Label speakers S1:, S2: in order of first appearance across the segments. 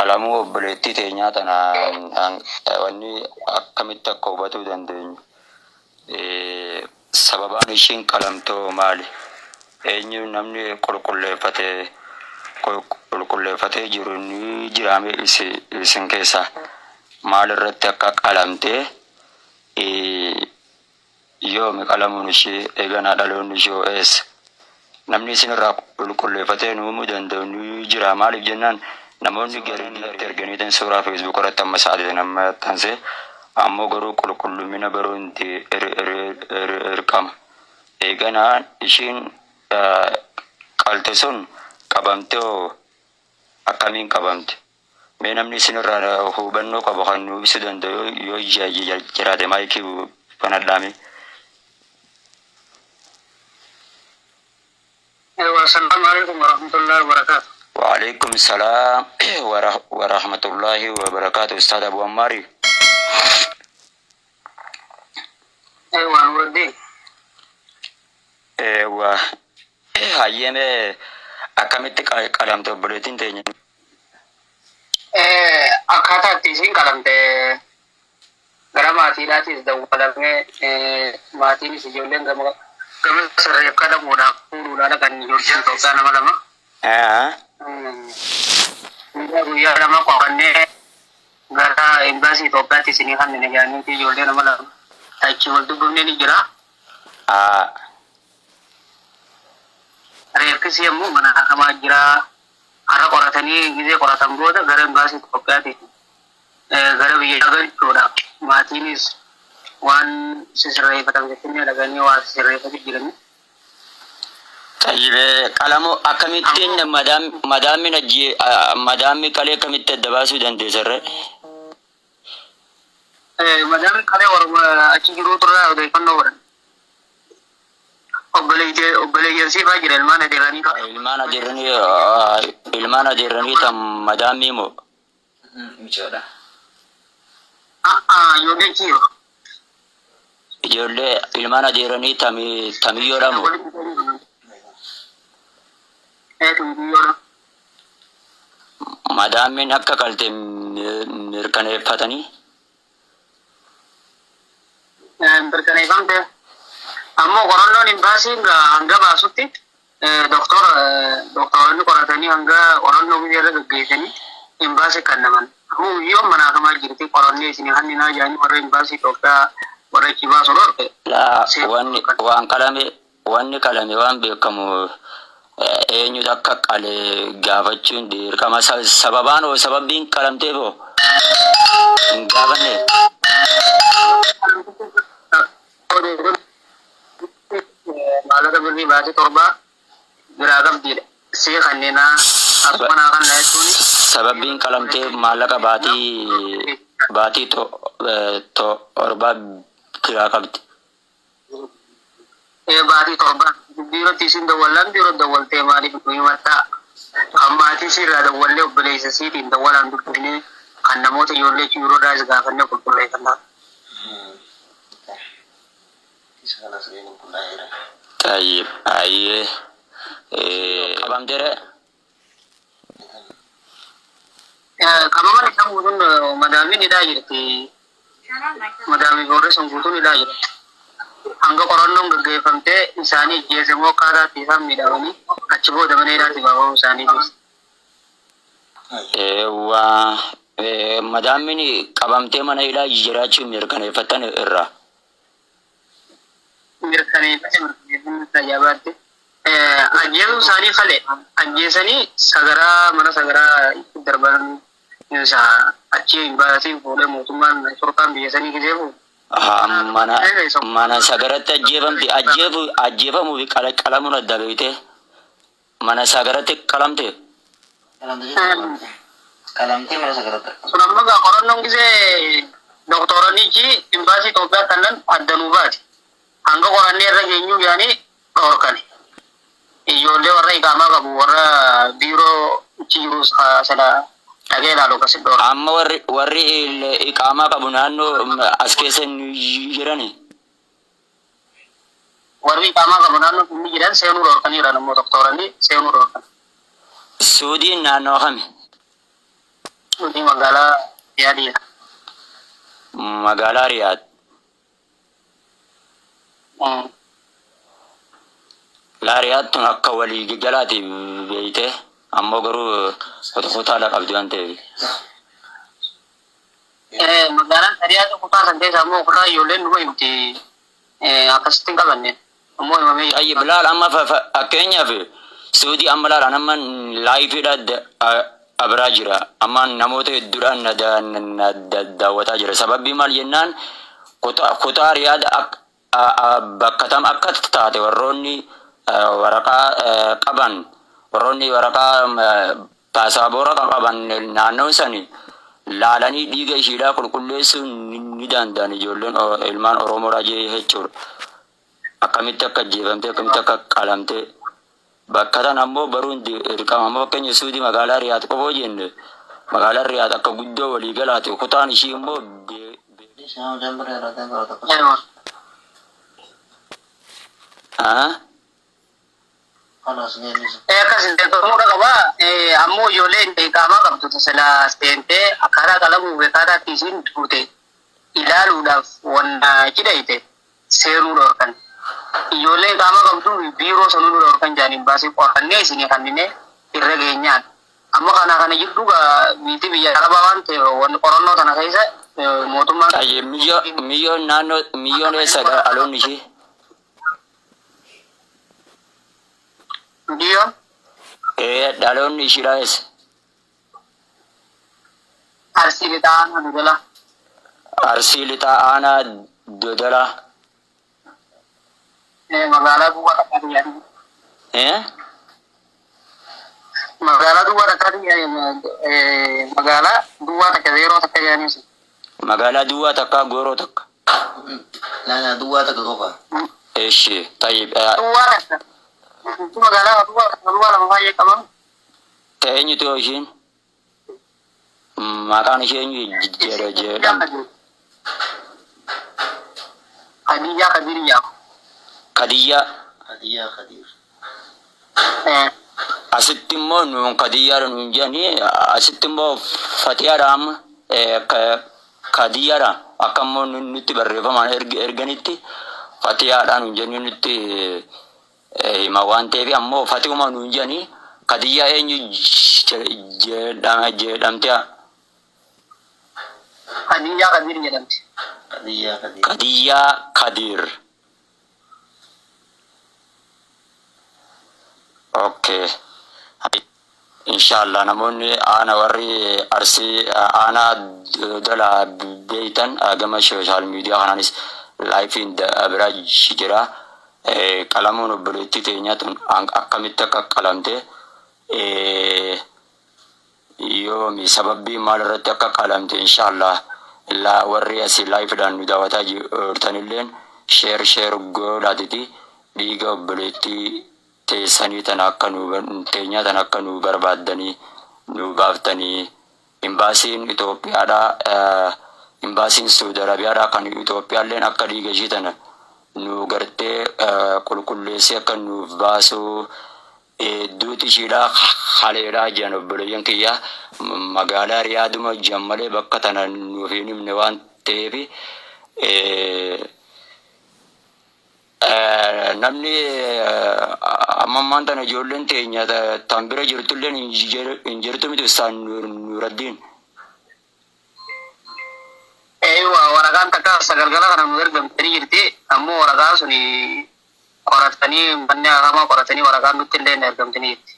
S1: Qalamuu obboleettii teenyaa tana wanni akkamitti akka hubatuu dandeenyu sababaan ishiin qalamtoo maali? Eenyu namni qulqulleeffate qulqulleeffatee jiru ni jiraame isin keessaa? Maal irratti akka qalamtee Yoomi qalamuun ishii? Eeganaa dhaloonni ishii hoo eessa? Namni isin irraa qulqulleeffatee nu himuu danda'u ni jiraa? Maaliif jennaan namoonni gariin natti erganiitiin suuraa Facebook irratti amma sa'aatii sana maxxanse ammoo garuu qulqullumina baruun dirqama. Eeganaa ishiin qalte sun qabamte hoo akkamiin qabamte? Mee namni isin irraa hubannoo qabu kan nu ibsuu danda'u yoo jiraate maayikii banadhaa mee.
S2: Ewa, assalamu alaikum warahmatullahi wabarakatuh.
S1: Waalaikum salaam wa rahmatullahi wa barakatuh Ustaad Abu Ammaari.
S2: Ewa, Nuruddin.
S1: Ewa, hayyee mee akkamitti qalamte obboleettiin teenya?
S2: Akkaataa itti isiin qalamte gara maatiidhaatis dawwalamee maatiinis ijoolleen gama gama sirreef qalamuudhaaf fuudhuudhaan dhaqan ijoolleen Itoophiyaa nama lama. Guyyaa guyyaa lama qorannee gara embaasii Itoophiyaatti isinii kennine jedhaniiti ijoollee nama lama achi wal dubbifnee ni jira. Reeffisi immoo mana hakamaa jira. Har'a qoratanii gizee qoratan booda gara embaasii Itoophiyaatti gara biyyaa galchuudhaaf maatiinis waan sisirreeffatan Finfinnee dhaqanii waa sisirreeffatu jiranii.
S1: Xayyib qalamoo akkamittiin madaam madaammin ajjee madaammi qalee akkamitti adda baasuu dandeessarre?
S2: Madaammi qalee warra achi jiruutu irraa odeeffannoo godhan. Obboleeyyan siifaa jira ilmaan adeerranii fa'a.
S1: Ilmaan adeerranii ilmaan adeerranii tan madaammii moo?
S3: Micoodha.
S2: Ijoollee kiyyoo.
S1: Ijoollee ilmaan adeerranii tami tamiyyoodha moo?
S2: Tamiyyoodha.
S1: Madaammiin akka qalte mirkaneeffatanii?
S2: Mirkaneeffamte. Ammoo qorannoon imbaasiin hanga baasutti doktor doktoronni qoratanii hanga qorannoo biyya irra gaggeessanii imbaasii kennaman. Ammoo guyyoon manaa kamaa jirti qorannee isinii kanninaa jedhanii warra imbaasii Itoophiyaa warra achi baasu dhorke.
S1: Laa wanni waan qalame wanni qalame waan beekamu eenyutu akka qale gaafachuun dirqama. Sababaan hoo sababbiin qalamteef hoo hin gaafanne?
S2: Maallaqa birrii baatii torbaa biraa qabdiidha. See kanneenaa asuma naa kanna jechuun.
S1: Sababbiin qalamteef maallaqa baatii baatii torbaa biraa qabdi.
S2: Ee baatii torba biirootti isin dawwallaan biiroo dawwaltee maaliif nu himattaa? Kan maatii isii irraa dawwallee obboleessa isiitiin dawwalaan dubbifnee kan namoota ijoollee biiroo irraas gaafannee qulqulleeffannaa.
S3: Isa kanas gahee qulqullaa'eera.
S1: Tayyib hayyee qabamtere.
S2: Qabaman isaa guutuun madaamiin hidhaa jirti. Madaamii boorri sun guutuun hidhaa jira. Hanga qorannoon gaggeeffamtee isaanii ajjeese immoo akkaataa itti isaan miidhamanii achi booda mana hidhaatti baafamuu isaaniitis.
S1: Eewwa madaamiin qabamtee mana hidhaa jiraachuu mirkaneeffattan irraa.
S2: Mirkaneeffate mirkaneeffannoo tajaajilaatti. Ajjeesuu isaanii kale ajjeesanii sagaraa mana sagaraa itti darban isa achi imbaasiin fuudhee mootummaan shortaan biyya sanii gisee fuudhe.
S1: Mana mana sagaratti ajjeefamti ajjeefu ajjeefamuu fi qalamuun adda beeytee. Mana sagaratti qalamte.
S3: Qalamte jechuudha. Qalamtee mana sagaratti.
S2: Sun amma gaa qorannoon gisee doktoranichi imbaasii Itoophiyaa kannan adda nuu baati. Hanga qorannee irra geenyuu yaanii dhorkani. Ijoollee warra iqaamaa qabu warra biiroo ichi jirus sana dhagee ilaalu akkasi dhorkan.
S1: Amma warri warri iqaamaa qabu naannoo as keessa hin jirani.
S2: Warri iqaamaa qabu naannoo sun ni jiran seenuu dhorkaniiran ammoo doktoranii seenuu dhorkan.
S1: Suudiin naannoo kami?
S2: Nuti magaalaa Riyaadiidha.
S1: Magaalaa Riyaad. Laa Riyaad tun akka walii galaati beeyte ammoo garuu kutaala qabdi waan ta'eef.
S2: Magaalaan Riyaad kutaa san keessa ammoo kutaa ijoolleen numa himti akkasitti hin qabanne. Ammoo himamee jira.
S1: Tayyib laal amma fakkeenyaaf Suudii amma laal an amma laayifiidha abiraa jira. Amma namoota hedduudhaan na daawwataa jira. Sababbii maal jennaan kutaa Riyaad bakka tam akka taate warroonni waraqaa qaban, warroonni waraqaa paasaabora qaban naannoo sani laalanii dhiiga ishiidhaa qulqulleessuu ni danda'an ijoolleen ilmaan Oromoodhaa jechuudha. Akkamitti akka ajjeefamte, akkamitti akka qalamte bakka tan ammoo baruun dirqama. Amma fakkeenya Suudii magaalaa Riyaad qofoo jenne, magaalaan Riyaad akka guddoo waliigalaati, kutaan ishii immoo
S2: Eewa. Akkas ta'uudha qaba. Ammoo ijoolleen qaamaa qabdu silaa seentee akkaataa qalamuu fi akkaataa itti isiin duute ilaaluudhaaf wanna cidhayte seenuu dhorkan. Ijoollee qaama qabdu biiroo sanuu nu dhorkan jaaniin baasee qorannee isinii kanninee irra geenyaan. Amma kana jidduu biitii biyya arabaa waan ta'eef wanni qorannoo tana keessa mootummaan.
S1: Tayyib miyyoon naannoo miyyoon eessa dhaloonni ishii?
S2: Biyyoon
S1: Dhaloonni ishiidhaa eessa?
S2: Arsii Lixaa aanaa Dodolaa.
S1: Arsii Lixaa aanaa Dodolaa.
S2: Magaalaa Duwwaa Takkaati jedhanii. Magaalaa Duwwaa Takkaati, magaalaa Duwwaa takka zeeroo takka jedhanii.
S1: Magaalaa Duwwaa takka gooroo takka.
S3: Laa, duwwaa takka qofa.
S1: Eshi, tayyib.
S2: Duwwaa takka. Magaalaa Duwwaa takka duwwaa lama baay'ee qaban.
S1: Ta'e eenyutu ishiin? Maqaan ishee eenyu jedhamti?
S2: Khadijaa Kadir
S1: Kadiyyaa.
S3: Khadijaa Kadir.
S1: Asitti immoo nuun Kadiyyaadha nuun jedhanii, asitti immoo Fatiyaadha, amma Kadiyyaadha akka immoo nutti barreeffamaan erganitti Fatiyaadha nuun jedhanii nutti hima waan ta'eef, ammoo Fatihuma nuun jedhanii. Kadiyyaa eenyu jedhamte?
S2: Khadijaa Kadir jedhamti.
S3: Khadijaa Kadir.
S1: Kadiyyaa Kadir. Okay. Inshallah namoonni aana warri Arsii aanaa Dodolaa beeytan gama social media kanaanis laayifiin bira jira. Qalamuun obboleettii teenyaa tun akkamitti akka qalamte, yoomi, sababbii maal irratti akka qalamte, inshallah la warri asii laayifiidhaan nu daawwataa jirtanilleen share share godhaatiti dhiiga obboleettii teessanii tana akka nu teenyaa tana akka nu barbaaddanii nu baaftanii, imbaasiin Itoophiyaadha, imbaasiin Saudi Arabiyaadha kan Itoophiyaalleen akka dhiiga ishii tana nu gartee qulqulleessee akka nuuf baasu. Duuti ishiidha haleedha jedhan obboleeyyan kiyya, magaalaa Riyaaduma jedhan malee bakka tana nuuf hin himne waan ta'eef, namni amma ammaan tana ijoolleen teenya tan bira jirtulleen hin jirtu miti, Ustaaz Nuuraddiin?
S2: Eewa, waraqaan takka sagalgala kana nu ergamtanii jirti. Ammoo waraqaa suni qoratanii, manni hakamaa qoratanii waraqaan nutti illee hin ergamtanii jirti.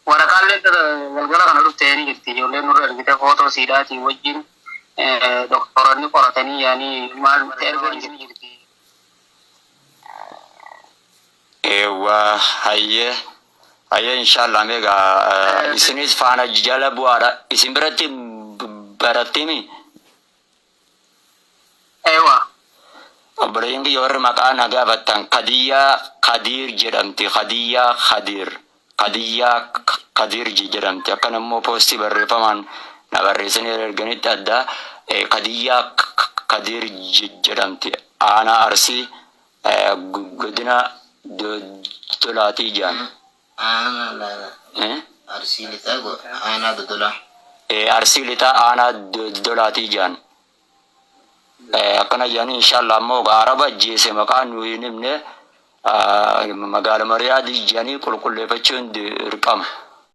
S2: Waraqaalee galgala kana dhuftee ni jirti. Ijoolleen nurra ergite footoo siidhaatii wajjin doktoronni qoratanii yaanii maal nutti erganii ni jirti.
S1: Eewwa, hayyee hayyee, inshallah meegaa isinis faana jala bu'aadha, isin biratti barattimi.
S2: Eewa.
S1: Obboleeyyan kiyya warri maqaa na gaafattan, Kadiyyaa Kadiir jedhamti. Kadiyyaa Kadiir. Kadiyyaa Kadiir jedhamti. Akkan immoo poostii barreeffamaan na barreessanii erganitti adda Kadiyyaa Kadiir jedhamti. Aanaa Arsii godina Dodolaatii jedhan.
S3: Aanaa laala.
S1: Eh?
S3: Arsii lixaa aanaa Dodolaa.
S1: Arsii lixaa aanaa Dodolaatii jaan. Akkana jedhanii inshallah ammoo Araba ajjeese maqaa nu hin himne, magaaluma Riyaadii jedhanii qulqulleeffachuun dirqama.